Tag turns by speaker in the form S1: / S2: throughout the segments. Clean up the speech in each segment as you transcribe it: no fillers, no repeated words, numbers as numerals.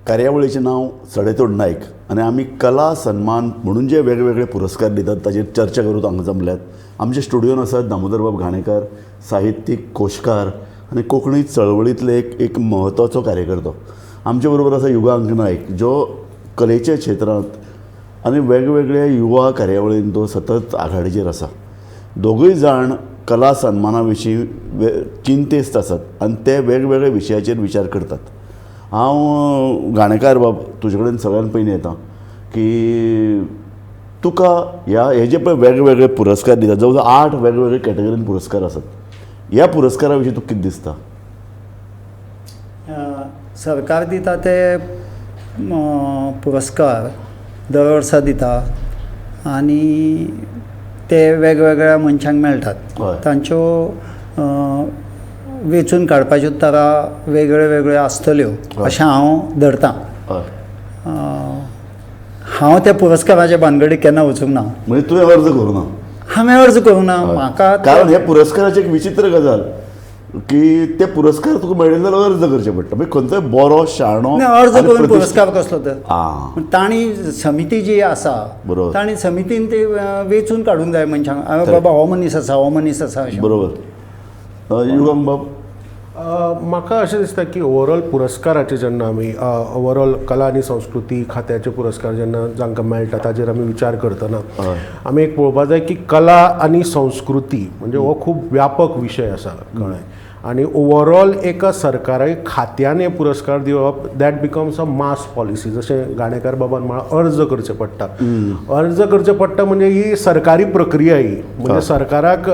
S1: कार्यावळीचें नांव सडेतोड नायक आनी आमी कला सन्मान म्हणून जे वेगवेगळे पुरस्कार दितात ताचेर चर्चा करूंक हांगा जमल्यात. आमच्या स्टुडियोन आसात दामोदरबाब घाणेकार, साहित्यीक, कोशकार आनी कोंकणी चळवळींतले एक एक म्हत्वाचो कार्यकर्तो. आमचे बरोबर आसा युगांक नायक, जो कलेच्या क्षेत्रांत आनी वेगवेगळ्या युवा कार्यावळीन तो सतत आघाडीचेर आसा. दोगूय जाण कला सन्माना विशीं चिंतेस्त आसात आनी ते वेगवेगळे विशयाचेर विचार करतात. हांव घाणेकार बाब तुजे कडेन सगळ्यान पयलीं येता की तुका ह्या हे जे पळय वेगवेगळे पुरस्कार दितात, जवळ जवळ 8 वेगवेगळे कॅटेगरीन पुरस्कार आसात, ह्या पुरस्कारा विशीं तुका कितें दिसता?
S2: सरकार दिता ते पुरस्कार दर वर्सा दिता आनी ते वेगवेगळ्या मनशांक मेळटात. तांच्यो वेंचून काडपाच्यो तरा वेगळ्यो वेगळ्यो आसतल्यो अशें हांव धरतां. हांव त्या पुरस्काराच्या भानगडीक केन्ना वचूंक ना.
S1: म्हणजे तुवें अर्ज करूं ना?
S2: हांवें अर्ज करूंक ना. म्हाका
S1: कारण हे पुरस्काराची एक विचित्र गजाल की ते पुरस्कार तुका मेळ्ळे जाल्यार अर्ज करचे पडटा. म्हणजे खंयचोय बरो शाणो
S2: अर्ज करून पुरस्कार कसलो तर तांणी समिती जी आसा तांणी समितीन ते वेंचून काडूंक जाय मनशांक, बाबा हो मनीस आसा, हो मनीस आसा अशें.
S1: बरोबर. युगांक बाब,
S3: म्हाका अशें दिसता की ओवरऑल पुरस्काराचे जेन्ना आमी ओवरऑल कला आनी संस्कृती खात्याचे पुरस्कार जेन्ना जांकां मेळटा ताजेर आमी विचार करतना आमी एक पळोवपाक जाय की कला आनी संस्कृती म्हणजे हो खूब व्यापक विशय आसा, कळ्ळें? आनी ओवरऑल एका सरकारी खात्यान हे पुरस्कार दिवप that becomes a mass policy. जशें घाणेकार बाबान म्हळां, अर्ज करचे पडटा. अर्ज करचे पडटा म्हणजे ही सरकारी प्रक्रिया ही म्हणजे सरकाराक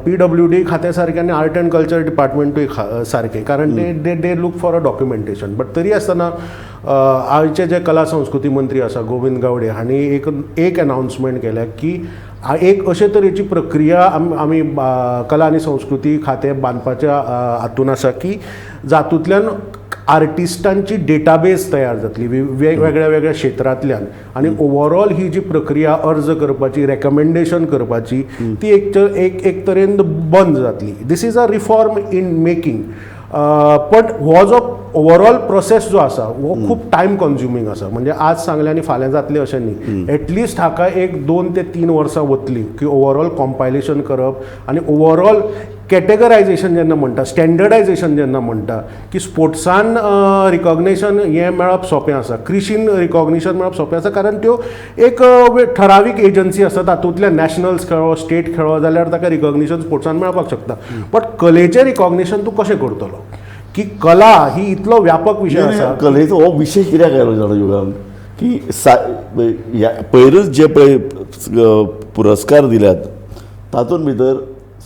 S3: PWD खात्या सारकें आनी आर्ट अँड कल्चर डिपार्टमेंटूय सारकें, कारण they they look for a documentation. But तरी आसतना आयचे जे कला संस्कृती मंत्री आसा गोविंद गावडे हांणी एक एक अनाउन्समेंट केल्या की एक अशे तरेची प्रक्रिया आमी कला आनी संस्कृती खातें बांदपाच्या हातून आसा की जातूंतल्यान आर्टिस्टांची डेटाबेस तयार जातली वेगवेगळ्या वेगळ्या क्षेत्रांतल्यान आनी ओवरऑल ही जी प्रक्रिया अर्ज करपाची, रेकमेंडेशन करपाची, ती एक एक एक तरेन बंद जातली. This is a reform in making. But हो जो ओवरऑल प्रोसेस जो आसा हो खूब टायम कन्ज्युमींग आसा. म्हणजे आज सांगलें आनी फाल्यां जातलें अशें न्ही. एटलिस्ट हाका एक 2 ते 3 वर्सां वतलीं की ओवरऑल कॉम्पायलेशन करप आनी ओवरऑल कॅटेगरायजेशन जेन्ना म्हणटा, स्टँडर्डायजेशन जेन्ना म्हणटा की स्पोर्ट्सान रिकॉग्निशन हें मेळप सोंपें आसा, कृशीन रिकॉग्निशन मेळप सोंपें आसा, कारण त्यो एक ठरावीक एजन्सी आसा, तातूंतल्यान नॅशनल्स खेळ्ळो, स्टेट खेळ्ळो जाल्यार ताका रिकॉग्निशन स्पोर्ट्सान मेळपाक शकता. बट कलेचें रिकॉग्निशन तूं कशें करतलो? की कला ही इतलो व्यापक विशय आसा.
S1: कलेचो हो विशय कित्याक आयलो जाणा युगांक की पयरूच जे पळय पुरस्कार दिल्यात तातूंत भितर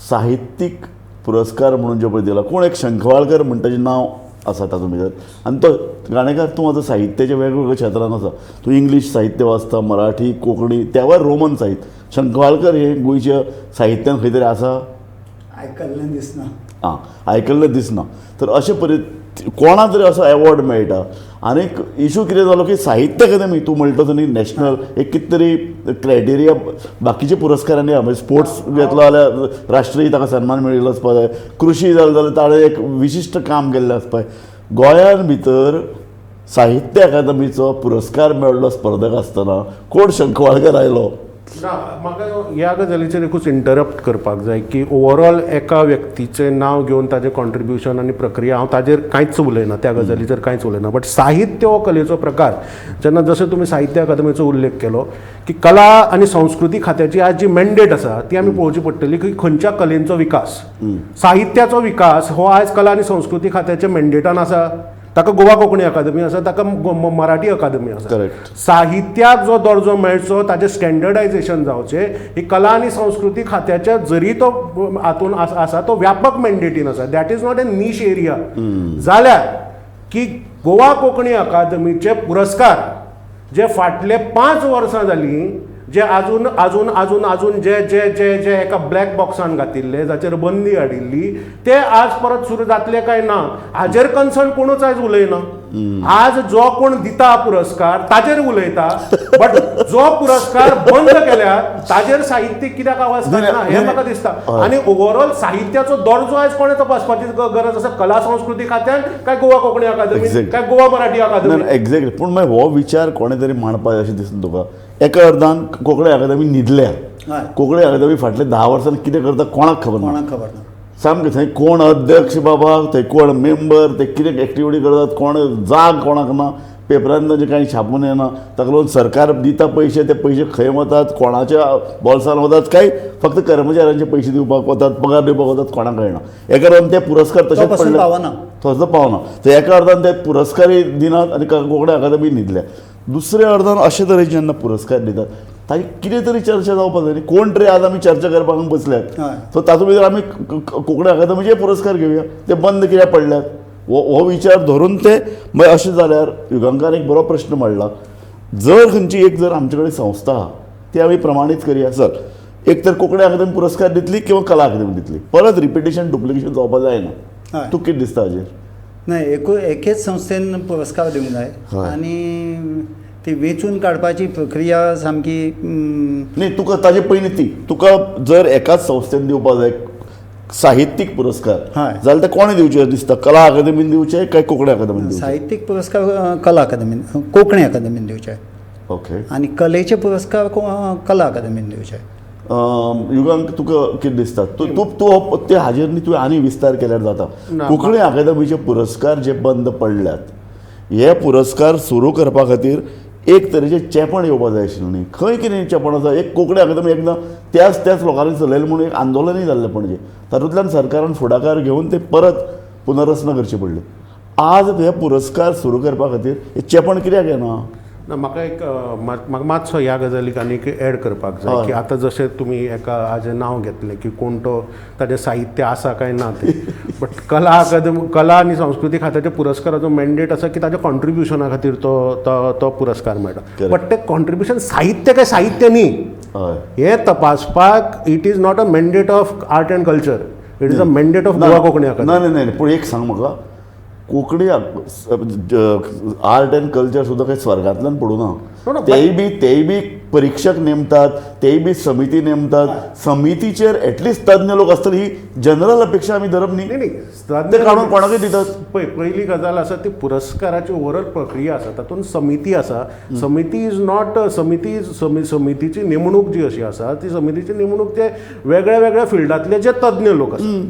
S1: साहित्यीक पुरस्कार म्हणून जे पळय दिला, कोण एक शंखवाळकर म्हण ताजें नांव आसा तातूंत भितर. आनी तो घाणेकार, तूं आतां साहित्याच्या वेगवेगळ्या क्षेत्रान आसा, तूं इंग्लीश साहित्य वाचता, मराठी, कोंकणी, त्या रोमन साहित्य. शंखवाळकर हे गोंयच्या साहित्यान खंय तरी आसा?
S2: आयकल्लें दिसना.
S1: आं, आयकल्लें दिसना. तर अशें परी कोणा तरी असो एवॉर्ड मेळटा. आनीक इशू कितें जालो की साहित्य अकादमी तूं म्हणटा न्ही नॅशनल एक कितें तरी क्रायटेरिया बाकीच्या पुरस्कारांनी म्हणजे स्पोर्ट्स घेतलो जाल्यार राष्ट्रीय ताका सन्मान मेळिल्लो आसपा जाय, कृशी जालें जाल्यार ताणें एक विशिश्ट काम केल्लें आसपा जाय. गोंयान भितर साहित्य अकादमीचो पुरस्कार मेळ्ळो स्पर्धक आसतना कोण शंखवाळकर आयलो?
S3: ना, म्हाका ह्या गजालीचेर एकूच इंटरप्ट करपाक जाय की ओवरऑल एका व्यक्तीचें नांव घेवन ताजें कॉन्ट्रिब्युशन आनी प्रक्रिया हांव ताजेर कांयच उलयना, त्या गजालीचेर कांयच उलयना. बट साहित्य हो कलेचो प्रकार. जेन्ना जशें तुमी साहित्य अकादमीचो उल्लेख केलो की कला आनी संस्कृती खात्याची आज जी मॅन्डेट आसा ती आमी पळोवची पडटली की खंयच्या कलेंचो विकास, साहित्याचो विकास हो आयज कला आनी संस्कृती खात्याच्या मॅन्डेटान आसा. ताका गोवा कोंकणी अकादमी आसा, ताका मराठी अकादमी आसा.
S1: करेक्ट.
S3: साहित्याक जो दर्जो मेळचो, ताजें स्टँडर्डायजेशन जावचें, ही कला आनी संस्कृती खात्याच्या जरी तो हातून आसा तो व्यापक मॅन्डेटीन आसा. That is not a niche area. जाल्यार की गोवा कोंकणी अकादमीचे पुरस्कार जे फाटले 5 वर्सां जालीं जे आजून आजून आजून आजून जे जे जे जे एका ब्लॅक बॉक्सान घातिल्ले, जाचेर बंदी हाडिल्ली, ते आज परत सुरू जातले काय ना हाजेर कन्सर्न कोणूच आयज उलयना. आज जो कोण दिता पुरस्कार ताजेर उलयता, बट जो पुरस्कार बंद केल्या ताजेर साहित्यीक कित्याक आवाज काडना हें म्हाका दिसता. आनी ओवरऑल साहित्याचो दर्जो आयज कोणें तपासपाची गरज आसा, कला संस्कृती खात्यान काय गोवा कोंकणी अकादमी काय गोवा मराठी अकादमी?
S1: एक्झॅक्टली. पूण मागीर हो विचार कोणें तरी मांडपाक अशें दिसता तुका. एका अर्दान कोंकणी अकादमी न्हिदल्या, कोंकणी अकादमी फाटले 10 वर्सां कितें करता कोणाक खबर ना,
S2: कोणाक खबर ना
S1: सामकें. थंय कोण अध्यक्ष बाबा, थंय कोण मेंबर, ते कितें एक्टिविटी करतात कोण जाग कोणाक ना, पेपरान तांचे कांय छापून येना. ताका लागून सरकार दिता पयशे, ते पयशे खंय वतात, कोणाच्या बोल्सान वतात, काय फक्त कर्मचाऱ्यांचे पयशे दिवपाक वतात, पगार दिवपाक वतात, कोणाक कळना. एका अर्दान ते पुरस्कार तशेंच पडले,
S2: पावना,
S1: तसो पावना. तर एका अर्दान ते पुरस्कारय दिनात आनी कोंकणी अकादमी न्हिदल्या. दुसऱ्या अर्दान अशे तरेचे जेन्ना पुरस्कार दितात ताची कितें तरी चर्चा जावपाक जाय. कोण तरी आज आमी चर्चा करपाक बसल्यात, सो तातूंत भितर आमी कोंकणी अकादमीचे पुरस्कार घेवया, ते बंद कित्याक पडल्यात हो विचार धरून ते मागीर अशें जाल्यार युगांकान एक बरो प्रश्न मांडला. जर खंयची एक जर आमचे कडेन संस्था आहा ती आमी प्रमाणीत करया, सर एक तर कोंकणी अकादमी पुरस्कार दितली किंवा कला अकादमी दितली, परत रिपिटेशन डुप्लिकेशन जावपाक जायना. तूं कितें दिसता हाजेर?
S2: नाही, एकेच संस्थेन पुरस्कार दिवंक जाय आनी ती वेंचून काडपाची प्रक्रिया सामकी
S1: न्ही. तुका ताजे पयलीं ती तुका जर एकाच संस्थेन दिवपाक जाय साहित्यीक पुरस्कार जाल्यार ते कोणें दिवचे दिसता, कला अकादमीन दिवचे काय कोंकणी अकादमीन दिवचे?
S2: साहित्यीक पुरस्कार कला अकादमीन, कोंकणी अकादमीन दिवचे.
S1: ओके.
S2: आनी कलेचे पुरस्कार कला अकादमीन दिवचे.
S1: युगांक तुका कितें दिसता? तूं तूं ते हाजेर न्ही तुवें आनी विस्तार केल्यार जाता. कोंकणी अकादमीचे पुरस्कार जे बंद पडल्यात हे पुरस्कार सुरू करपा खातीर एक तरेचें चेपण येवपाक जाय आशिल्लें न्ही. खंय कितें चेपण आसा? एक कोंकणी अकादमी एकदां त्याच त्याच लोकांनी चलयलें म्हणून एक आंदोलनूय जाल्लें पणजे, तातूंतल्यान सरकारान फुडाकार घेवन ते परत पुनर्रचना करची पडली. आज हे पुरस्कार सुरू करपा खातीर हे चेपण कित्याक येना?
S3: ना, म्हाका एक म्हाका मातसो ह्या गजालीक आनीक एड करपाक जाय की आतां जशें तुमी एका हाजें नांव घेतलें की कोण तो ताजें साहित्य आसा काय ना तें, बट कला अकादमी, कला आनी संस्कृती खात्याच्या पुरस्काराचो मॅन्डेट आसा की ताज्या कॉन्ट्रिब्युशना खातीर तो तो तो पुरस्कार मेळटा. बट तें कॉन्ट्रिब्युशन साहित्य काय साहित्य न्ही हें तपासपाक it is not a mandate of art and culture, it is a mandate of Goa Konkani Akademi.
S1: ना नाही, पूण एक सांग म्हाका, कोंकणी आर्ट अँड कल्चर सुद्दां काही स्वर्गांतल्यान पडूं ना. तेय बी परिक्षक नेमतात, तेय बी समिती नेमतात, समितीचेर एटलिस्ट तज्ञ लोक आसतले ही जनरल अपेक्षा आमी धरप न्ही.
S3: नाही,
S1: ते काडून कोणाकय दितात.
S3: पळय, पयली गजाल आसा ती पुरस्काराची ओवरऑल प्रक्रिया आसा, तातूंत समिती आसा. समिती is not समिती समितीची नेमणूक जी अशी आसा ती समितीची नेमणूक ते वेगळ्या वेगळ्या फिल्डांतले जे तज्ञ लोक आसा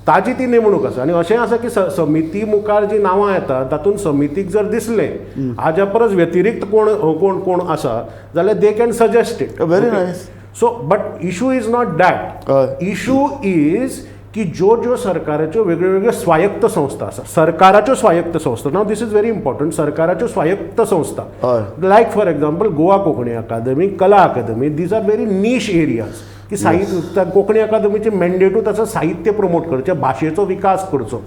S3: ताजी ती नेमणूक आसा. आनी अशें आसा की समिती मुखार जी नांवां येता तातूंत समितीक जर दिसलें हाज्या परस व्यतिरिक्त कोण कोण कोण आसा जाल्यार they can suggest it.
S1: Very nice.
S3: So but issue is not that, issue is की ज्यो ज्यो सरकाराच्यो वेगळ्यो वेगळ्यो स्वायत्त संस्था आसा, सरकाराच्यो स्वायत्त संस्था, now this is very important, सरकाराच्यो स्वायत्त संस्था like for example Goa Konkani Akademi, Kala Akademi, these are very niche areas की साहित्य. कोंकणी अकादमीचे मॅन्डेटूच आसा साहित्य प्रमोट करचें, भाशेचो विकास करचो,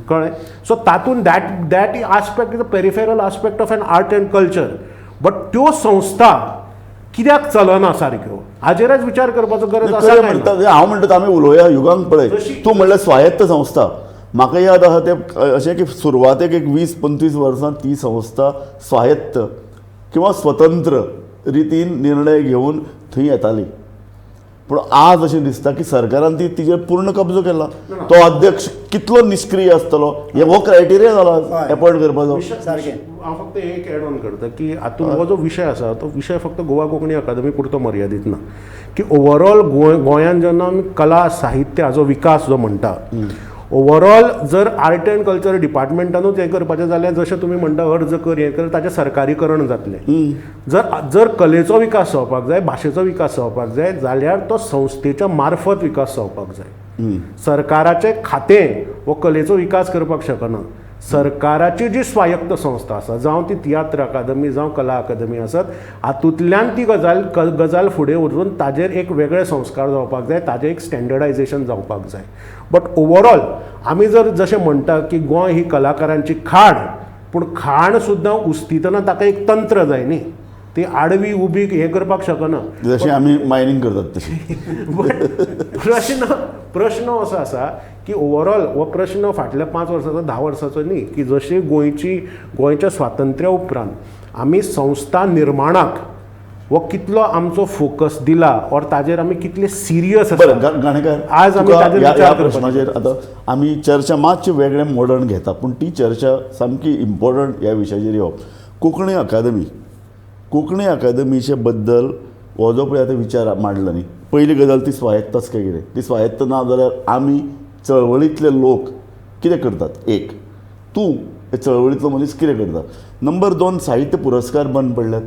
S3: कळ्ळें? सो तातूंत that that aspect is a peripheral aspect of an art and culture. But त्यो संस्था कित्याक चलना सारक्यो हाजेरच विचार करपाचो गरज आसा.
S1: हांव म्हणटा आमी उलोवया युगांक पळय, तूं म्हणल्यार स्वायत्त संस्था, म्हाका याद आसा ते अशें की सुरवातेक एक 20-25 वर्सां ती संस्था स्वायत्त किंवा स्वतंत्र रितीन निर्णय घेवन थंय येताली. पूण आज अशें दिसता की सरकारान ती तिचेर पूर्ण कब्जो केला. तो अध्यक्ष कितलो निश्क्रीय आसतलो हे हो क्रायटेरिया जाला एपॉयंट करपाचो.
S2: सारकें.
S3: हांव फक्त एक एड ऑन करता की हातूंत हो जो विशय आसा तो विशय फक्त गोवा कोंकणी अकादमी पुरतो मर्यादीत ना, की ओवरऑल गोंयांत जेन्ना आमी कला साहित्य हाजो विकास जो म्हणटा, ओवरऑल जर आर्ट अँड कल्चर डिपार्टमेंटानूच हें करपाचें जाल्यार जशें तुमी म्हणटा अर्ज कर हें कर, ताचें सरकारीकरण जातलें. जर जर कलेचो विकास जावपाक जाय, भाशेचो विकास जावपाक जाय जाल्यार तो संस्थेच्या मार्फत विकास जावपाक जाय. सरकाराचें खातें हो कलेचो विकास करपाक शकना. सरकाराची जी स्वायत्त संस्था आसा, जावं ती तियात्र अकादमी जावं कला अकादमी आसत, हातूंतल्यान ती गजाल गजाल फुडें व्हरून ताजेर एक वेगळे संस्कार जावपाक जाय, ताजें एक स्टँडर्डायजेशन जावपाक जाय. बट ओवरऑल आमी जर जशें म्हणटा की गोंय ही कलाकारांची खाण, पूण खाण सुद्दां उस्तितना ताका एक तंत्र जाय न्ही. ती आडवी उबी हें करपाक शकना,
S1: जशी आमी मायनींग करतात तशी.
S3: बट प्रश्न असो आसा की ओवरऑल हो प्रश्न फाटल्या 5 वर्सांचो 10 वर्सांचो न्ही, की जशी गोंयच्या स्वातंत्र्या उपरांत आमी संस्था निर्माणाक हो कितलो आमचो फोकस दिला और ताजेर आमी कितले सिरियस आसा.
S1: बरें गाणेकार,
S3: आज आमी ताजेर
S1: ह्या प्रश्नाचेर आतां आमी चर्चा मातशी वेगळें मोडण घेता, पूण ती चर्चा सामकी इम्पॉर्टंट ह्या विशयाचेर येवप. कोंकणी अकादमी, कोंकणी अकादमीचे बद्दल हो जो पळय आतां विचार मांडला न्ही, पयली गजाल ती स्वायत्तच काय कितें, ती स्वायत्त ना जाल्यार आमी चळवळींतले लोक कितें करतात, एक तूं हे चळवळींतलो मनीस कितें करता, नंबर 2 साहित्य पुरस्कार बंद पडल्यात,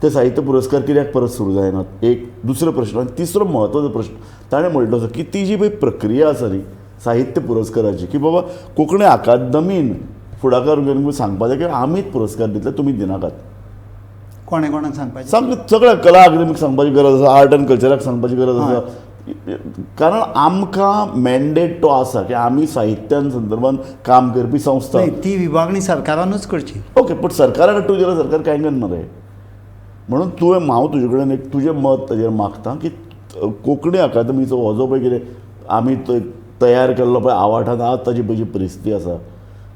S1: ते साहित्य पुरस्कार कित्याक परत सुरू जायनात, एक दुसरो प्रश्न. आनी तिसरो म्हत्वाचो प्रश्न ताणें म्हणलो तसो की ती जी पळय प्रक्रिया आसा न्ही साहित्य पुरस्काराची, की बाबा कोंकणी अकादमीन फुडाकार घेवन सांगपाक जाय की आमीच पुरस्कार दितले, तुमी दिनाकात.
S2: कोणें कोणाक सांगपाचें?
S1: सामकें सगळ्या कला अकादमीक सांगपाची गरज आसा, आर्ट एंड कल्चराक सांगपाची गरज आसा, कारण आमकां मॅन्डेट तो आसा की आमी साहित्यान संदर्भान काम करपी संस्था.
S2: ती विभागणी सरकारानूच करची.
S1: ओके, पण सरकारा कडेन तूं गेल्यार सरकार कांय करना रे. म्हणून तुवें हांव तुजे कडेन एक तुजें मत ताजेर मागता की कोंकणी अकादमीचो हो जो पळय कितें आमी तयार केल्लो पळय आवाठान आज ताजी पळय जी परिस्थिती आसा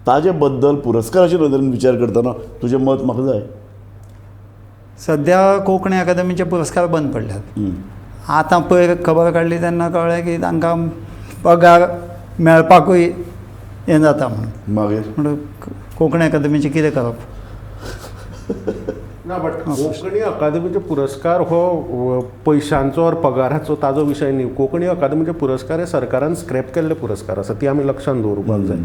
S1: ताजे बद्दल पुरस्काराच्या नदरेन विचार करतना तुजें मत म्हाका जाय.
S2: सद्या कोंकणी अकादमीचे पुरस्कार बंद पडल्यात. आतां पयर खबर काडली तेन्ना कळ्ळें की तांकां पगार मेळपाकूय हें जाता म्हणून.
S1: मागीर
S2: म्हणून कोंकणी अकादमीचें कितें करप?
S3: ना, बट कोंकणी अकादमीचे पुरस्कार हो पयशांचो ओर पगाराचो ताजो विशय न्ही. कोंकणी अकादमीचे पुरस्कार हे सरकारान स्क्रॅप केल्ले पुरस्कार आसा, ती आमी लक्षांत दवरुपाक जाय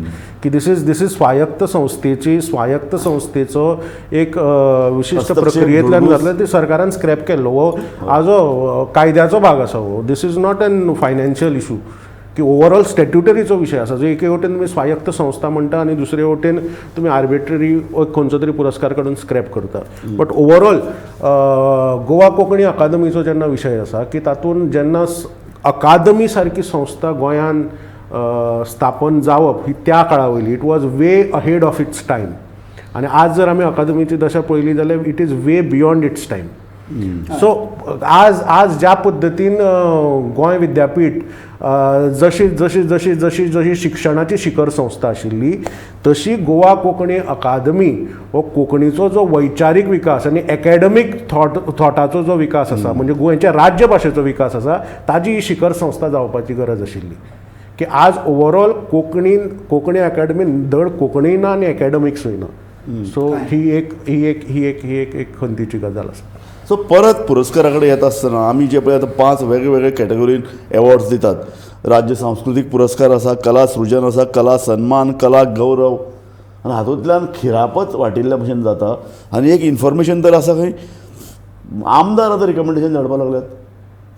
S3: की दिस is स्वायत्त संस्थेची, स्वायत्त संस्थेचो एक विशिश्ट प्रक्रियेंतल्यान जातले, ती सरकारान स्क्रॅप केल्लो हो आजो कायद्याचो भाग आसा. हो this is not an financial issue की ओवरऑल स्टॅट्युटरीचो विशय आसा, जो एके वटेन तुमी स्वायत्त संस्था म्हणटा आनी दुसरे वटेन तुमी आर्बिट्ररी खंयचो तरी पुरस्कार काडून स्क्रॅप करता. बट ओवरऑल गोवा कोंकणी अकादमीचो जेन्ना विशय आसा की तातूंत जेन्ना अकादमी सारकी संस्था गोंयान स्थापन जावप ही त्या काळा वयली, it was way ahead of its time. आनी आज जर आमी अकादमीची दशा पळयली जाल्यार it is way beyond its time. So आज आज ज्या पद्दतीन गोंय विद्यापीठ जशी जशी जशी जशी जशी शिक्षणाची शिखर संस्था आशिल्ली तशी गोवा कोंकणी अकादमी हो कोंकणीचो जो वैचारीक विकास आनी एकेडमीक थॉटाचो जो विकास आसा, म्हणजे गोंयच्या राज्यभाशेचो विकास आसा, ताजी ही शिखर संस्था जावपाची गरज आशिल्ली. की आज ओवरऑल कोंकणी अकादमी धड कोंकणी ना आनी एकेडमिक्सूय ना. सो ही एक ही एक ही एक ही एक एक खंतीची गजाल आसा.
S1: सो परत पुरस्कारा कडेन येता आसतना आमी जे पळय आतां 5 वेगळे कॅटेगोरीन एवॉर्ड्स दितात. राज्य सांस्कृतीक पुरस्कार आसा, कला सृजन आसा, कला सन्मान, कला गौरव, आनी हातूंतल्यान खिरापत वाटिल्ल्या भशेन जाता. आनी एक इन्फॉर्मेशन तर आसा खंय आमदार आतां रिकमेंडेशन धाडपाक लागल्यात.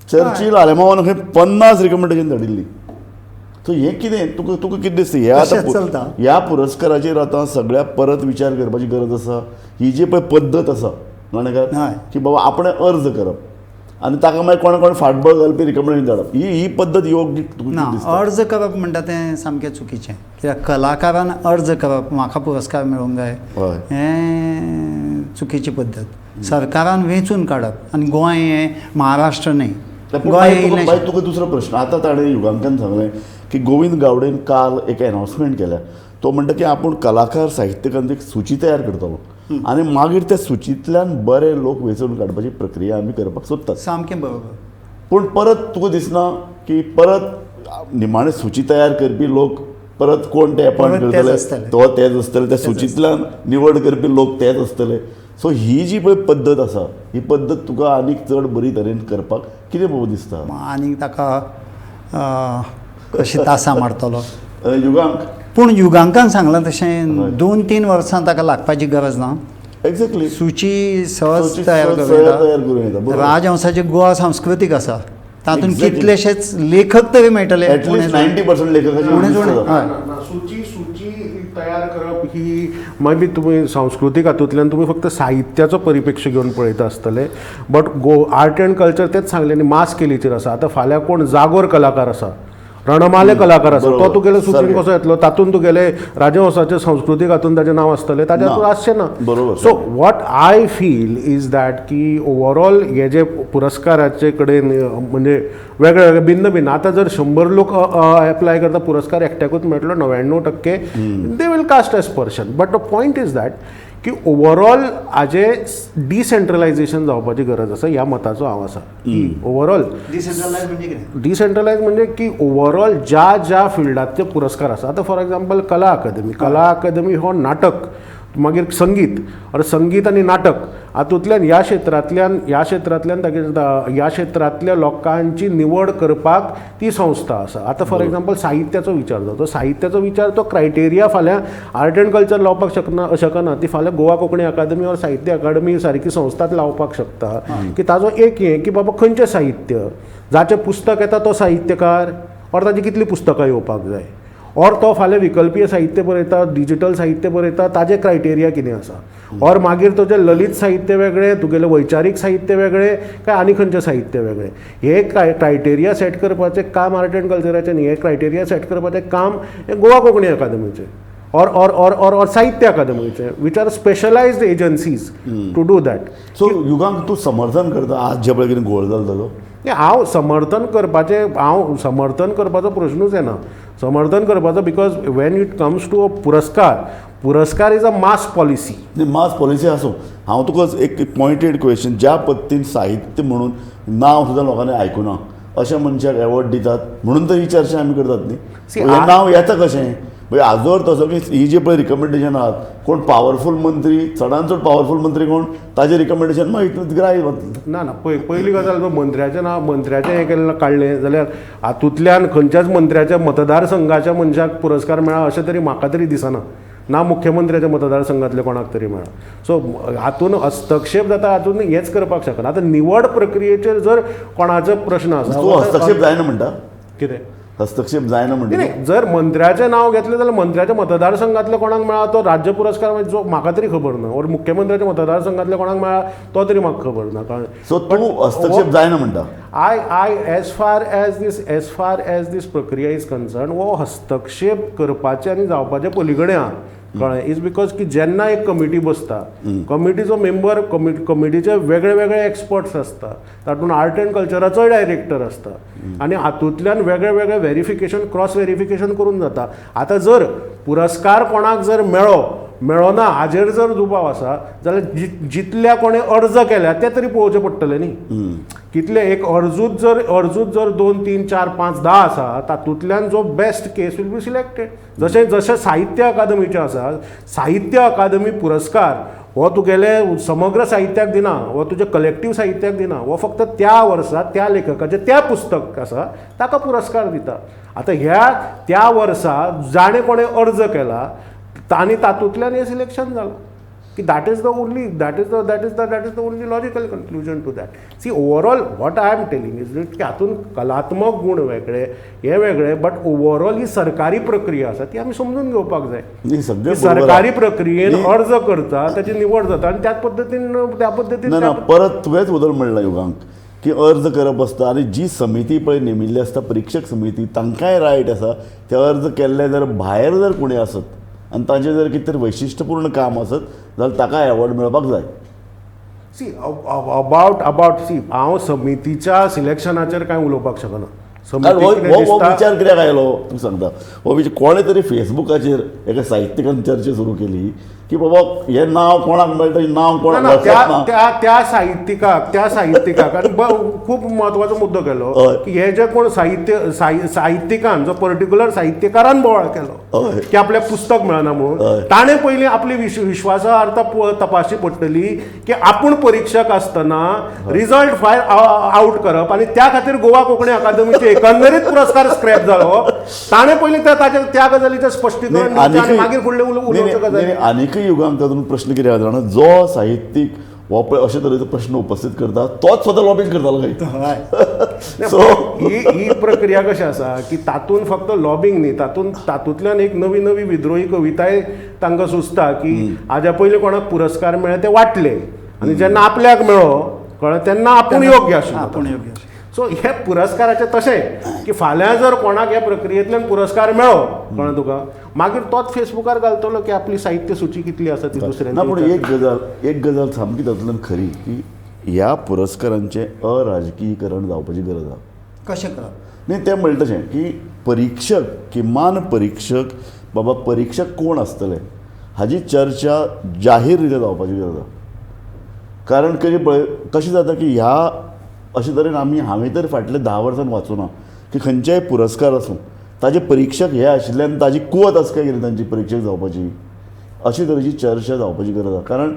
S1: चर्चील आलेमावान खंय 50 रिकमेंडेशन धाडिल्ली. सो हें कितें तुका तुका कितें दिसता ह्या आतां ह्या पुरस्काराचेर आतां सगळ्या परत विचार करपाची गरज आसा. ही जी पळय पद्दत आसा गाणेकार की बाबा आपणें अर्ज करप आनी ताका मागीर कोण कोण फाटबळ घालपी रिकमेंडेशन धाडप, ही ही पद्दत योग्य
S2: ना? अर्ज करप म्हणटा तें सामकें चुकीचें, कित्याक कलाकारान अर्ज करप म्हाका पुरस्कार मेळूंक जाय हें चुकीची पद्दत. सरकारान वेंचून काडप, आनी गोंय हें महाराष्ट्र न्ही.
S1: गोंय तुका दुसरो प्रश्न आतां ताणें युगांकान सांगलें की गोविंद गावडेन काल एक एनावन्समेंट केल्या, तो म्हणटा की आपूण कलाकार साहित्यिकांची एक सुची तयार करतलो आनी मागीर त्या सुचींतल्यान बरे लोक वेंचून काडपाची प्रक्रिया आमी करपाक सोदतात.
S2: सामकें बरोबर.
S1: पूण परत तुका दिसना की परत निमाणे सुची तयार करपी लोक परत कोण ते अपॉयंट करतले तो तेच आसतले, त्या सुचींतल्यान निवड करपी लोक तेच आसतले. सो ही जी पळय पद्दत आसा ही पद्दत तुका आनीक चड बरी तरेन करपाक कितें पळोवंक दिसता?
S2: आनीक ताका कशी तासां मारतलो
S1: युगांक.
S2: पूण युगांकान सांगलां तशें 2-3 वर्सां ताका लागपाची गरज ना.
S1: एक्झॅक्टली,
S2: सुची सहज तयार करूं येता. राजहंसाचे गोवा सांस्कृतीक आसा तातूंत कितलेशेच लेखक तरी मेळटले,
S1: 90% लेखकाचे.
S3: सुची सुची तयार करप ही मागीर तुमी सांस्कृतीक हातूंतल्यान तुमी फक्त साहित्याचो परिपेक्ष घेवन पळयता आसतले, but go art and culture तेच सांगलें न्ही मास स्केलीचेर आसा. आतां फाल्यां कोण जागोर कलाकार आसा रणमाले कलाकार आसा तो तुगेले सुचीन कसो येतलो, तातूंत तुगेले राजवंशाचे संस्कृतीक हातून ताजें नांव आसतलें, ताजें आसचें ना.
S1: बरोबर.
S3: So what I feel is that की ओवरऑल हे जे पुरस्काराचे कडेन म्हणजे वेगळे वेगळे भिन्न भिन्न, आतां जर 100 लोक एप्लाय करता पुरस्कार एकट्याकूच मेळटलो, 99% they will cast as person. But the point is that की ओवरऑल हाजे डिसेंट्रलायझेशन जावपाची गरज आसा ह्या मताचो हांव आसा. की ओवरऑल
S2: डिसेंट्रलायज म्हणजे कितें?
S3: डिसेंट्रलायज म्हणजे की ओवरऑल ज्या ज्या फिल्डांतले पुरस्कार आसा, आतां फॉर एग्जाम्पल कला अकादमी, कला अकादमी हो नाटक, मागीर संगीत, और संगीत आनी नाटक हातूंतल्यान ह्या क्षेत्रांतल्यान ह्या क्षेत्रांतल्या लोकांची निवड करपाक ती संस्था आसा. आतां फॉर एग्जाम्पल साहित्याचो विचार जाता, साहित्याचो विचार तो क्रायटेरिया फाल्यां आर्ट एंड कल्चर लावपाक शकना, ती फाल्यां गोवा कोंकणी अकादमी और साहित्य अकादमी सारकी संस्थाच लावपाक शकता. की ताजो एक हें की बाबा खंयचें साहित्य, जाचें पुस्तक येता तो साहित्यकार और ताजी कितलीं पुस्तकां येवपाक जाय, और तो फाल्यां विकल्पीय साहित्य बरयता, डिजिटल साहित्य बरयता, ताजे क्रायटेरिया कितें आसा, और मागीर तुजें ललित साहित्य वेगळें, तुगेलें वैचारीक साहित्य वेगळें, काय आनी खंयचें साहित्य वेगळें, हे क्रायटेरिया सेट करपाचें काम आर्ट एंड कल्चराचें न्ही, हे क्रायटेरिया सेट करपाचें काम हें गोवा कोंकणी अकादमीचें और और और और और साहित्य अकादमीचें, which are specialised agencies to do that.
S1: So Yugank तूं समर्थन करता आज जे पळय कितें गोळ जालो ताजो?
S3: हांव समर्थन करपाचें, हांव समर्थन करपाचो प्रश्नूच येना. समर्थन करपाचो because when it comes to a पुरस्कार, पुरस्कार is a mass policy.
S1: न्ही, मास पॉलिसी आसूं, हांव तुका एक पॉयंटेड क्वेश्चन, ज्या पद्दतीन साहित्य म्हणून नांव सुद्दां लोकांनी आयकुना अशा मनशाक एवॉर्ड दितात म्हणून तर ही चर्चा आमी करतात न्ही. हें नांव येता कशें? म्हणजे आजोर तसो की ही जी पळय रिकमेंडेशन आहात, कोण पावरफूल मंत्री, चडान चड पावरफूल मंत्री कोण, ताजें रिकमेंडेशन मागीर ग्राह्य वतलें.
S3: ना ना, पयली गजाल जो मंत्र्याचें नांव, मंत्र्याचें हें केल्लें काडलें जाल्यार हातूंतल्यान खंयच्याच मंत्र्याच्या मतदारसंघाच्या मनशाक पुरस्कार मेळ्ळा अशें तरी म्हाका तरी दिसना, ना मुख्यमंत्र्याच्या मतदारसंघातल्या कोणाक तरी मेळ्ळा. सो हातून हस्तक्षेप जाता, हातून हेंच करपाक शकना. आतां निवड प्रक्रियेचेर जर कोणाचो प्रश्न आसा,
S1: तूं हस्तक्षेप जायना म्हणटा?
S3: कितें
S1: हस्तक्षेप जायना म्हणटा?
S3: नाही, जर मंत्र्याचें नांव घेतलें जाल्यार मंत्र्याच्या मतदारसंघातल्या कोणाक मेळ्ळा तो राज्य पुरस्कार जो म्हाका तरी खबर ना, ओर मुख्यमंत्र्याच्या मतदारसंघातल्या कोणाक मेळ्ळा तो तरी म्हाका खबर ना. कारण
S1: सो तूं हस्तक्षेप जायना म्हणटा?
S3: I I as far as this, as far as this प्रक्रिया is concern, हो हस्तक्षेप करपाचे आनी जावपाचे पलीकडे आहा. कळ्ळें? Is because की जेन्ना एक कमिटी बसता, कमिटीचो मेंबर, कमिटीचे वेगळे वेगळे एक्सपर्ट्स आसता, तातूंत आर्ट एंड कल्चराचोय डायरेक्टर आसता, आनी हातूंतल्यान वेगळे वेगळे व्हेरिफिकेशन, क्रॉस व्हेरिफिकेशन करून जाता. आतां जर पुरस्कार कोणाक जर मेळना हाजेर जर दुबाव आसा जाल्यार जितल्या कोणें अर्ज केल्या ते तरी पळोवचें पडटलें न्ही. कितले एक अर्जूच जर 2 3 4 5 10 आसा, तातूंतल्यान जो best case will be selected. जशें जशें साहित्य अकादमीचें आसा, साहित्य अकादमी पुरस्कार हो तुगेले समग्र साहित्याक दिना, हो तुज्या कलेक्टीव साहित्याक दिना, हो फक्त त्या वर्सा त्या लेखकाचें त्या पुस्तक आसा ताका पुरस्कार दिता. आतां ह्या त्या वर्सा जाणें कोणें अर्ज केला आनी तातूंतल्यान हें सिलेक्शन जालां. की that is the only, that is the that is the that is the only logical conclusion to that. See overall what I am telling is की हातूंत कलात्मक गूण वेगळे, हे वेगळे, बट ओवरऑल ही सरकारी प्रक्रिया आसा ती आमी समजून घेवपाक जाय. सरकारी प्रक्रियेन अर्ज करता, ताची निवड जाता आनी त्याच पद्दतीन त्या पद्दतीन.
S1: ना परत तुवेंच बदल म्हणला युगांक की अर्ज करप आसता आनी जी समिती पळय नेमिल्ली आसता परिक्षक समिती, तांकांय रायट आसा ते अर्ज केल्ले जर भायर जर कोणी आसत आनी ताजें जर कितें तरी वैशिश्टपूर्ण काम आसत जाल्यार ताका एवॉर्ड मेळपाक जाय.
S3: सी अबाउट अबाउट सी हांव समितीच्या सिलेक्शनाचेर कांय उलोवपाक शकना.
S1: हो विचार कित्याक आयलो तुका सांगता, हो विचार कोणें तरी फेसबुकाचेर एका साहित्यिकान चर्चा सुरू केली की बाबा हें नांव कोणाक मेळटा, नांव कोणाक
S3: त्या त्या त्या साहित्यिकाक, त्या साहित्यिकाक आनी खूब म्हत्वाचो मुद्दो केलो की हे जे कोण साहित्य साहित्यिकान जो पर्टिक्युलर साहित्यकारान बोवाळ केलो की आपल्याक पुस्तक मेळना म्हणून, ताणें पयलीं आपली विश्वासार्हता तपासची पडटली की आपूण परिक्षक आसतना रिजल्ट फायल आवट करप आनी त्या खातीर गोवा कोंकणी अकादमीचे एकंदरीत पुरस्कार स्क्रॅप जालो. ताणें पयलीं ताच्या त्या गजालीचें स्पश्टीकरण आनी मागीर फुडलें उलोवच्यो गजाली.
S1: आनीकय युगांक तातूंत प्रश्न कितें जाता जाणा, जो साहित्यीक हो पळय अशे तरेचो प्रश्न उपस्थित करता तोच स्वता लॉबींग करतालो खंय.
S3: सो ही प्रक्रिया कशी आसा की तातूंत फक्त लॉबींग न्ही, तातूंत तातूंतल्यान एक नवी नवी विद्रोही कविताय तांकां सुचता की हाज्या पयलीं कोणाक पुरस्कार मेळ्ळे ते वाटले आनी जेन्ना आपल्याक मेळ्ळो कळ्ळें तेन्ना आपूण योग्य आशिल्लो. सो हे पुरस्काराचे तशें की फाल्यां जर कोणाक ह्या प्रक्रियेंतल्यान पुरस्कार मेळ्ळो, कळ्ळें तुका, मागीर तोच फेसबुकार घालतलो की आपली साहित्य सुची कितली आसा ती दुसऱ्यांची.
S1: ना, पूण एक गजाल सामकी तातूंतल्यान खरी की ह्या पुरस्कारांचें अराजकीयकरण जावपाची गरज आसा.
S2: कशें करप?
S1: न्ही, तें म्हणलें तशें की परिक्षक, किमान परिक्षक, बाबा परिक्षक कोण आसतले हाजी चर्चा जाहीर रित्या जावपाची गरज आसा. कारण कशें पळय कशें जाता की ह्या अशे तरेन आमी, हांवें तर फाटल्या 10 वर्सान वाचूना की खंयचेय पुरस्कार आसूं ताजे परिक्षक हे आशिल्ले आनी ताजी कुवत आसा काय कितें तांची परिक्षक जावपाची, अशे तरेची चर्चा जावपाची गरज आसा. कारण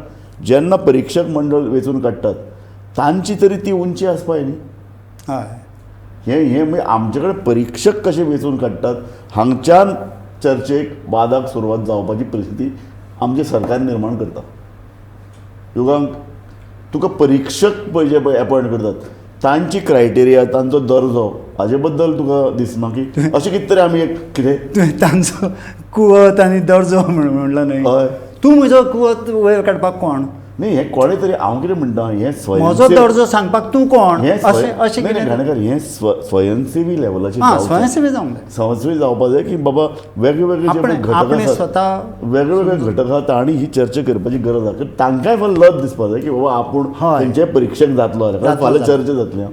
S1: जेन्ना परिक्षक मंडळ वेंचून काडटात तांची तरी ती उंची आसपा न्ही.
S2: हय,
S1: हे हे म्हणजे आमचे कडेन परिक्षक कशे वेंचून काडटात हांगच्यान चर्चेक वादाक सुरवात जावपाची परिस्थिती आमचें सरकार निर्माण करता. युगांक तुका परिक्षक पळय जे पळय एपॉयंट करतात तांची क्रायटेरिया, तांचो दर्जो हाजे बद्दल तुका दिसना की अशें कितें तरी आमी एक कितें
S2: तुवें तांचो कुवत आनी दर्जो म्हणलो न्हय,
S1: हय,
S2: तूं म्हजो कुवत वयर काडपाक कोण?
S1: न्ही, हें कोणें तरी, हांव कितें म्हणटा, हें
S2: म्हजो दर्जो सांगपाक तूं कोण?
S1: हें
S2: अशें अशें
S1: घाणेकर, हें स्वयंसेवी लेवलाचेर,
S2: स्वयंसेवी जावंक जाय,
S1: स्वयंसेवी जावपाक जाय की बाबा वेगळे जे घटक आसात, वेगळे घटक आसात तांणी ही चर्चा करपाची गरज आसा. तांकांय फाल्यां लज दिसपाक जाय की बाबा आपूण खंयच्याय परिक्षक जातलो जाल्यार फाल्यां चर्चा जातली.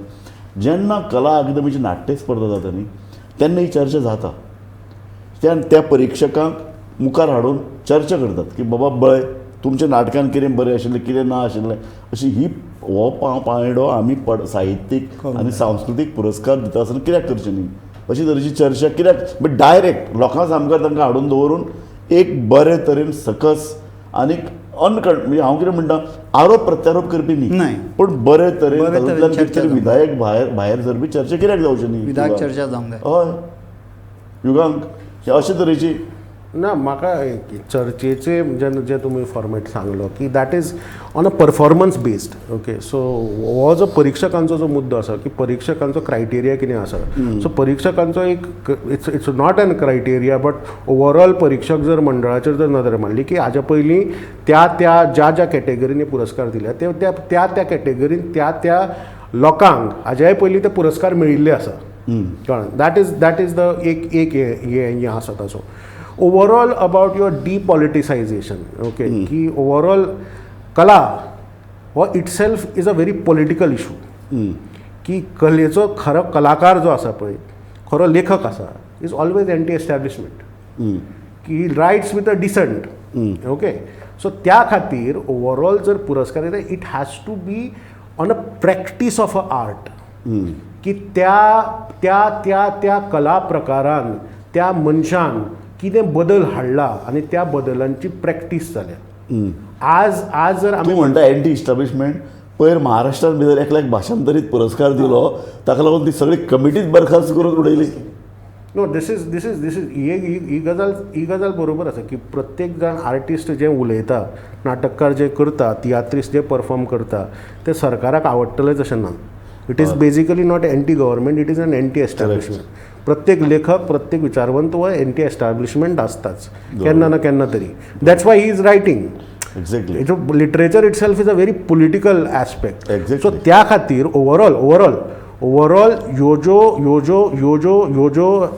S1: जेन्ना कला अकादमीची नाट्य स्पर्धा जाता न्ही तेन्ना ही चर्चा जाता, त्या परिक्षकांक मुखार हाडून चर्चा करतात की बाबा बळय तुमच्या नाटकान कितें बरें आशिल्लें, कितें ना आशिल्लें. अशी ही हो पांयडो आमी साहित्यीक आनी सांस्कृतीक पुरस्कार दिता आसतना कित्याक करचें न्ही, अशी तरेची चर्चा कित्याक, बट डायरेक्ट लोकां सामकार तांकां हाडून दवरून एक बरे तरेन सकस आनी अनकण, म्हणजे हांव कितें म्हणटा, आरोप प्रत्यारोप करपी न्ही, पूण बरे तरेन तातूंतल्यान कितें तरी विधायक भायर सरपी चर्चा कित्याक जावची न्ही,
S2: विधायक चर्चा जावंक जाय.
S1: हय, युगांक अशे तरेची
S3: ना. म्हाका चर्चेचे जेन्ना जे तुमी फॉर्मेट सांगलो की that is on a performance based. Okay, so हो जो परिक्षकांचो जो मुद्दो आसा की परिक्षकांचो क्रायटेरिया कितें आसा, सो परिक्षकांचो एक it's not an criteria but overall परिक्षक जर मंडळाचेर जर नदर मारली की हाज्या पयलीं त्या त्या ज्या ज्या कॅटेगरींनी पुरस्कार दिल्या ते त्या त्या त्या कॅटेगरीन त्या त्या लोकांक हाज्याय पयलीं ते पुरस्कार मेळिल्ले आसा. कळ्ळें? That is the एक एक हें आसा ताचो overall about your depoliticization. Okay, की ओवरऑल कला हो itself is a very political issue, की कलेचो खरो कलाकार जो आसा पळय, खरो लेखक आसा, is always anti establishment, की writes with a dissent. Okay, so त्या खातीर ओवरऑल जर पुरस्कार येता it has to be on a practice of a art, की त्या त्या त्या त्या कला प्रकारान त्या मनशान कितें बदल हाडला आनी त्या बदलांची प्रॅक्टीस जाल्या. आज आज जर
S1: आमी म्हणटा एंटी इस्टाब्लिशमेंट, पयर महाराष्ट्रान भितर एकल्याक भाशांतरीत पुरस्कार दिलो ताका लागून ती सगळी कमिटीच बरखास्त करून उडयली.
S3: No, this is this is this is ही गजाल बरोबर आसा की प्रत्येक जाण आर्टिस्ट जें उलयता, नाटककार जे करता, तियात्रिस्ट जे परफॉर्म करता ते सरकाराक आवडटलेंच अशें ना. It is basically not anti government, it is an anti establishment. प्रत्येक लेखक, प्रत्येक विचारवंत हो एंटी एस्टाब्लिशमेंट आसताच केन्ना ना केन्ना तरी. That's why he is writing.
S1: Exactly,
S3: literature itself is a very political aspect. So त्या खातीर ओवरऑल ओवरऑल ओवरऑल ह्यो ज्यो ह्यो ज्यो ह्यो ज्यो ह्यो ज्यो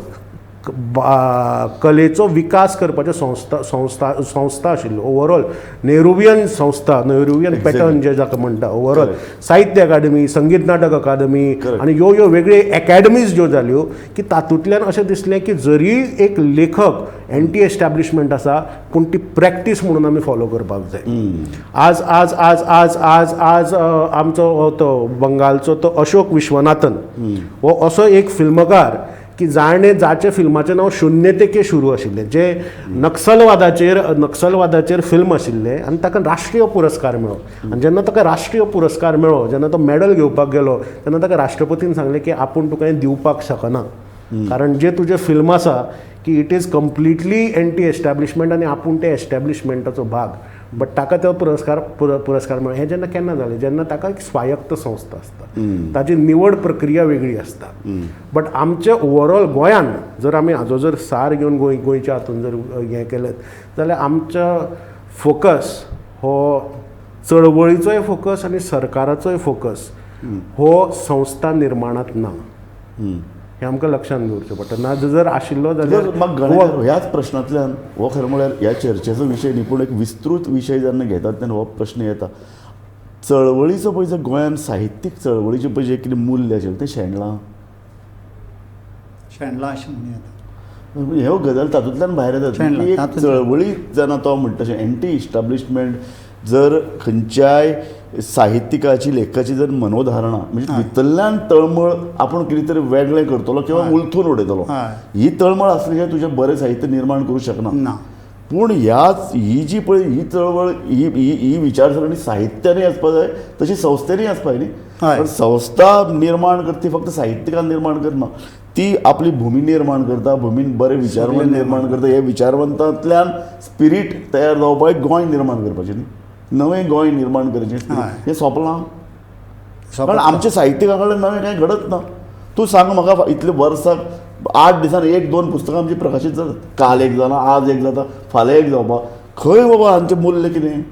S3: कलेचो विकास करपाच्यो संस्था संस्था संस्था आशिल्ल्यो, ओवरऑल नेहरूवियन संस्था, नेहरूवियन पॅटर्न जे जाका म्हणटा, ओवरऑल साहित्य अकादमी, संगीत नाटक अकादमी आनी ह्यो ह्यो वेगळ्यो एकाडमीज ज्यो जाल्यो की तातूंतल्यान अशें दिसलें की जरी एक लेखक एंटी एस्टॅब्लिशमेंट आसा पूण ती प्रॅक्टीस म्हणून आमी फॉलो करपाक जाय. आज आज आज आज आज आज आमचो तो बंगालचो तो अशोक विश्वनाथन हो असो एक फिल्मकार की जाणें जाचें फिल्माचें नांव शून्यतेके सुरू आशिल्लें, जें नक्सलवादाचेर फिल्म आशिल्लें आनी ताका राष्ट्रीय पुरस्कार मेळ्ळो. आनी जेन्ना ताका राष्ट्रीय पुरस्कार मेळ्ळो, जेन्ना तो मॅडल घेवपाक गेलो तेन्ना ताका राष्ट्रपतीन सांगलें की आपूण तुका हें दिवपाक शकना, कारण जें तुजें फिल्म आसा की it is completely anti establishment आनी आपूण ते एस्टॅब्लिशमेंटाचो भाग. बट ताका तो पुरस्कार पुरस्कार मेळ्ळो. हें जेन्ना केन्ना जालें, जेन्ना ताका एक स्वायत्त संस्था आसता, ताजी निवड प्रक्रिया वेगळी आसता. बट आमचे ओवरऑल गोंयान जर आमी हाजो जर सार घेवन गोंयच्या हातून जर हें केलें जाल्यार आमचो फोकस हो चळवळीचोय फोकस आनी सरकाराचोय फोकस हो संस्था निर्माणांत ना, हें आमकां लक्षांत दवरचें पडटा. ना जर आशिल्लो जाल्यार
S1: म्हाका ह्याच प्रश्नांतल्यान हो खरें म्हळ्यार ह्या चर्चेचो विशय न्ही, पूण एक विस्तृत विशय जेन्ना घेतात तेन्ना हो प्रश्न येता. चळवळीचो पळय जर गोंयांत साहित्यीक चळवळीचें पळय जें कितें मूल्य आशिल्लें तें शेणलां,
S2: शेणलां अशें म्हणूं येता.
S1: ह्यो गजाल तातूंतल्यान भायर येतात की एक चळवळी जेन्ना तो म्हणटा तशें एंटी इस्टाब्लिशमेंट जर खंयच्याय साहित्यिकाची लेखकाची जर मनोधारणा म्हणजे भितरल्यान तळमळ आपूण कितें तरी वेगळें करतलो किंवा उलथून उडयतलो, ही तळमळ आसली जाल्यार तुजें बरें साहित्य निर्माण करूं शकना. पूण ह्याच ही जी पळय ही चळवळ ही ही ही विचारसरणी साहित्यानूय आसपा जाय, तशी संस्थेनूय आसपा जाय न्ही. कारण संस्था निर्माण करता ती फक्त साहित्यिकान निर्माण करना, ती आपली भुमी निर्माण करता, भुमीन बरे विचारवंत निर्माण करता. हे विचारवंतांतल्यान स्पिरीट तयार जावपाक गोंय निर्माण करपाचें न्ही, नवें गोंय निर्माण करचें हें सोंपलां. कारण आमच्या साहित्यिकां कडेन नवें कांय घडत ना. तूं सांग म्हाका, इतले वर्साक 8 दिसान 1-2 पुस्तकां आमची प्रकाशीत जातात. काल एक जालां, आज एक जाता, फाल्यां एक जावपा. खंय बाबा हांचें मूल्य कितें?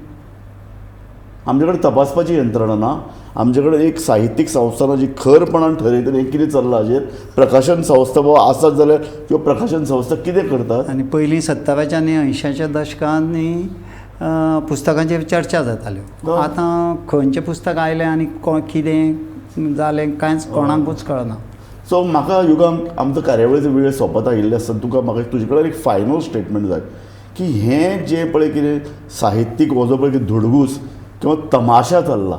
S1: आमचे कडेन तपासपाची यंत्रणा ना, आमचे कडेन एक साहित्यीक संस्था ना जी खरपणान ठरयतली हें कितें चल्लां हाजेर. प्रकाशन संस्था बाबा आसत जाल्यार त्यो प्रकाशन संस्था कितें करतात?
S2: आनी पयलीं 70च्या आनी 80च्या दशकांनी पुस्तकांचेर चर्चा जाताल्यो. आतां खंयचें पुस्तक आयलें आनी कितें जालें कांयच कोणाकूच कळना.
S1: सो म्हाका युगांक आमचो कार्यावळीचो वेळ सोंपत आयिल्ले आसतना तुका म्हाका तुजे कडेन एक फायनल स्टेटमेंट जाय की हें जें पळय कितें साहित्यीक हो जो पळय कितें धुडगूस किंवा तमाशा चल्ला,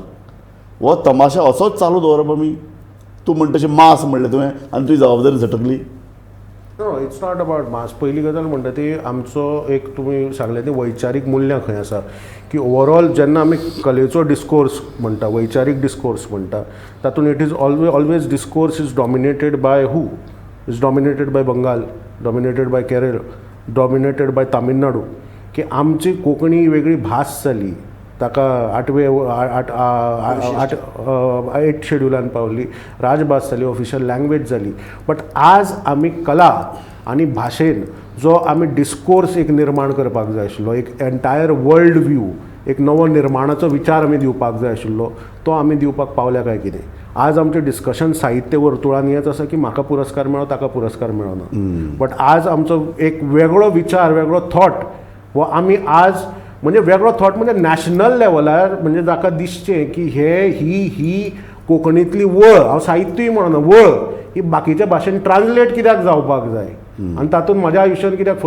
S1: हो तमाशा असोच चालू दवरप आमी? तूं म्हणटा तशें मास म्हणलें तुवें आनी तुजी जबाबदारी झटकली.
S3: No, it's not about mass. पयली गजाल म्हणटा ती आमचो एक तुमी सांगलें ती वैचारीक मुल्यां खंय आसा की ओवरऑल जेन्ना आमी कलेचो डिस्कोर्स म्हणटा, वैचारीक डिस्कोर्स म्हणटा, तातूंत it is always discourse is dominated by who? Is dominated by Bengal, dominated by Kerala, dominated by Tamil Nadu. की आमची कोंकणी वेगळी भास जाली, ताका 8 शेड्युलान पावली, राजभास जाली, ऑफिशियल लँग्वेज जाली. बट आज आमी कला आनी भाशेन जो आमी डिस्कोर्स एक निर्माण करपाक जाय आशिल्लो, एक एंटायर वर्ल्ड व्यू, एक नवो निर्माणाचो विचार आमी दिवपाक जाय आशिल्लो, तो आमी दिवपाक पावल्या काय कितें? आज आमचें डिस्कशन साहित्य वर्तुळान हेंच आसा की म्हाका पुरस्कार मेळ्ळो, ताका पुरस्कार मेळ्ळो ना. बट आज आमचो एक वेगळो विचार, वेगळो थॉट हो आमी आज म्हणजे वेगळो थॉट म्हणजे नॅशनल लेवलार म्हणजे जाका दिसचें की हे ही ही कोंकणींतली वळ, हांव साहित्यूय म्हणना, वळ ही बाकीच्या भाशेन ट्रान्सलेट कित्याक जावपाक जाय आनी तातूंत म्हज्या आयुश्यान कित्याक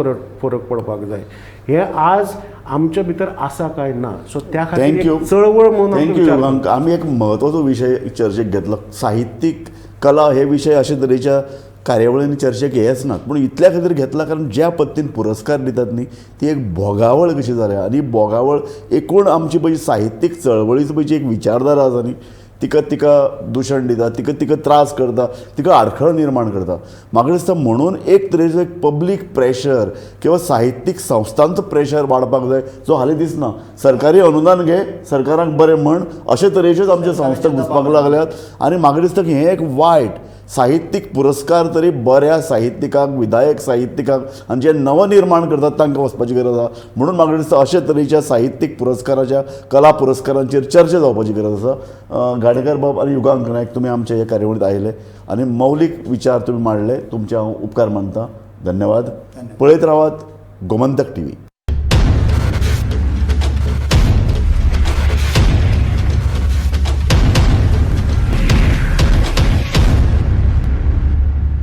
S3: फरक पडपाक जाय, हें आज आमच्या भितर आसा काय ना. सो त्या खातीर चळवळ म्हणून
S1: thank you. आमी एक म्हत्वाचो विशय चर्चेक घेतलो. साहित्यीक कला हे विशय अशे तरेच्या कार्यावळींनी चर्चेक येच नात, पूण इतल्या खातीर घेतला कारण ज्या पद्दतीन पुरस्कार दितात न्ही ती एक भोगावळ कशी जाल्या आनी भोगावळ एकूण आमची पळय साहित्यीक चळवळीचो पळय जी एक विचारधारा आसा न्ही तिका तिका दुशण दिता, तिका तिका त्रास करता, तिका आडखळ निर्माण करता. म्हाका दिसता म्हणून एक तरेचो एक पब्लीक प्रेशर किंवा साहित्यीक संस्थांचो प्रेशर वाडपाक जाय जो हालीं दिसना. सरकारी अनुदान घे, सरकाराक बरें म्हण, अशे तरेच्योच आमच्यो संस्था घुसपाक लागल्यात आनी म्हाका दिसता की हें एक वायट. साहित्यीक पुरस्कार तरी बऱ्या साहित्यिकांक, विधायक साहित्यिकांक आनी जे नवनिर्माण करतात तांकां वचपाची गरज आसा. म्हणून म्हाका दिसता अशे तरेच्या साहित्यीक पुरस्काराच्या कला पुरस्कारांचेर चर्चा जावपाची गरज आसा. गाडेकर बाब आनी युगांक नायक, तुमी आमच्या ह्या कार्यावळींत आयले आनी मौलीक विचार तुमी मांडले, तुमचे हांव उपकार मानता. धन्यवाद. पळयत रावात गोमंतक टीव्ही.